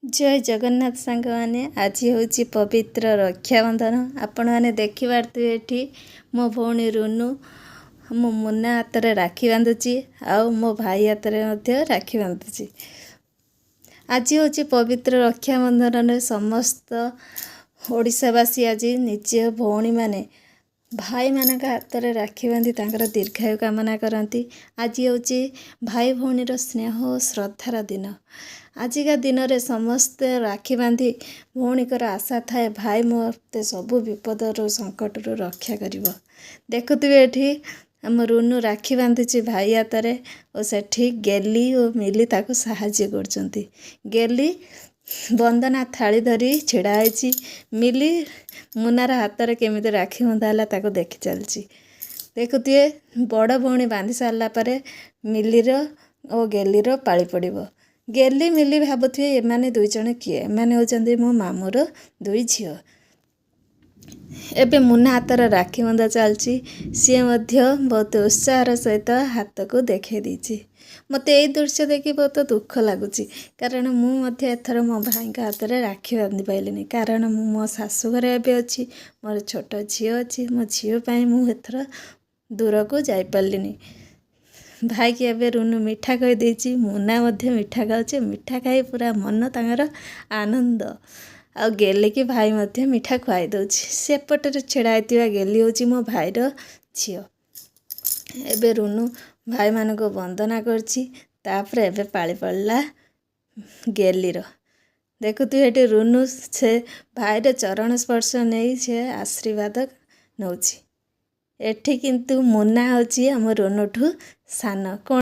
ଜୟ ଜଗନ୍ନାଥ ସାଙ୍ଗମାନେ, ଆଜି ହେଉଛି ପବିତ୍ର ରକ୍ଷାବନ୍ଧନ। ଆପଣମାନେ ଦେଖିପାରୁଥିବେ, ଏଠି ମୋ ଭଉଣୀ ରୁନୁ ମୋ ମୁନା ହାତରେ ରାକ୍ଷୀ ବାନ୍ଧୁଛି ଆଉ ମୋ ଭାଇ ହାତରେ ମଧ୍ୟ ରାକ୍ଷୀ ବାନ୍ଧୁଛି। ଆଜି ହେଉଛି ପବିତ୍ର ରକ୍ଷାବନ୍ଧନରେ ସମସ୍ତ ଓଡ଼ିଶାବାସୀ ଆଜି ନିଜ ଭଉଣୀମାନେ ଭାଇମାନଙ୍କ ହାତରେ ରାକ୍ଷୀ ବାନ୍ଧି ତାଙ୍କର ଦୀର୍ଘାୟୁ କାମନା କରନ୍ତି। ଆଜି ହେଉଛି ଭାଇ ଭଉଣୀର ସ୍ନେହ ଓ ଶ୍ରଦ୍ଧାର ଦିନ। ଆଜିକା ଦିନରେ ସମସ୍ତେ ରାକ୍ଷୀ ବାନ୍ଧି ଭଉଣୀଙ୍କର ଆଶା ଥାଏ, ଭାଇ ମୋତେ ସବୁ ବିପଦରୁ ସଙ୍କଟରୁ ରକ୍ଷା କରିବ। ଦେଖୁଥିବେ, ଏଠି ଆମ ରୁନୁ ରାକ୍ଷୀ ବାନ୍ଧୁଛି ଭାଇ ହାତରେ ଓ ସେଠି ଗେଲି ଓ ମିଲି ତାକୁ ସାହାଯ୍ୟ କରୁଛନ୍ତି। ଗେଲି ବନ୍ଦନା ଥାଳି ଧରି ଛିଡ଼ା ହେଇଛି। ମିଲି ମୁନାର ହାତରେ କେମିତି ରାକ୍ଷୀ ବନ୍ଧା ହେଲା, ତାକୁ ଦେଖି ଚାଲିଛି। ଦେଖୁଥିବେ, ବଡ଼ ଭଉଣୀ ବାନ୍ଧି ସାରିଲା ପରେ ମିଲିର ଓ ଗେଲିର ପାଳି ପଡ଼ିବ। ଗେଲି, ମିଲି ଭାବୁଥିବେ, ଏମାନେ ଦୁଇ ଜଣ କିଏ? ଏମାନେ ହେଉଛନ୍ତି ମୋ ମାମୁଁର ଦୁଇ ଝିଅ। ଏବେ ମୁନା ହାତର ରାକ୍ଷୀ ବନ୍ଧା ଚାଲିଛି। ସିଏ ମଧ୍ୟ ବହୁତ ଉତ୍ସାହର ସହିତ ହାତକୁ ଦେଖାଇ ଦେଇଛି। ମୋତେ ଏଇ ଦୃଶ୍ୟ ଦେଖି ବହୁତ ଦୁଃଖ ଲାଗୁଛି, କାରଣ ମୁଁ ମଧ୍ୟ ଏଥର ମୋ ଭାଇଙ୍କ ହାତରେ ରାକ୍ଷୀ ବାନ୍ଧି ପାରିଲିନି, କାରଣ ମୁଁ ମୋ ଶାଶୁଘରେ ଏବେ ଅଛି। ମୋର ଛୋଟ ଝିଅ ଅଛି। ମୋ ଝିଅ ପାଇଁ ମୁଁ ଏଥର ଦୂରକୁ ଯାଇପାରିଲିନି। ଭାଇକି ଏବେ ରୁନୁ ମିଠା କହିଦେଇଛି। ମୁନା ମଧ୍ୟ ମିଠା ଖାଉଛି। ମିଠା ଖାଇ ପୁରା ମନ ତାଙ୍କର ଆନନ୍ଦ। ଆଉ ଗେଲିକି ଭାଇ ମଧ୍ୟ ମିଠା ଖୁଆଇ ଦେଉଛି। ସେପଟରେ ଛିଡ଼ା ହେଇଥିବା ଗେଲି ହେଉଛି ମୋ ଭାଇର ଝିଅ। ଏବେ ରୁନୁ ଭାଇମାନଙ୍କୁ ବନ୍ଦନା କରିଛି। ତାପରେ ଏବେ ପାଳି ପଡ଼ିଲା ଗେଲିର। ଦେଖୁଥିବେ, ଏଠି ରୁନୁ ସେ ଭାଇର ଚରଣ ସ୍ପର୍ଶ ନେଇ ସେ ଆଶୀର୍ବାଦ ନେଉଛି। ଏଠି କିନ୍ତୁ ମୁନା ହେଉଛି ଆମ ରୁନୁଠୁ ସାନ। କ'ଣ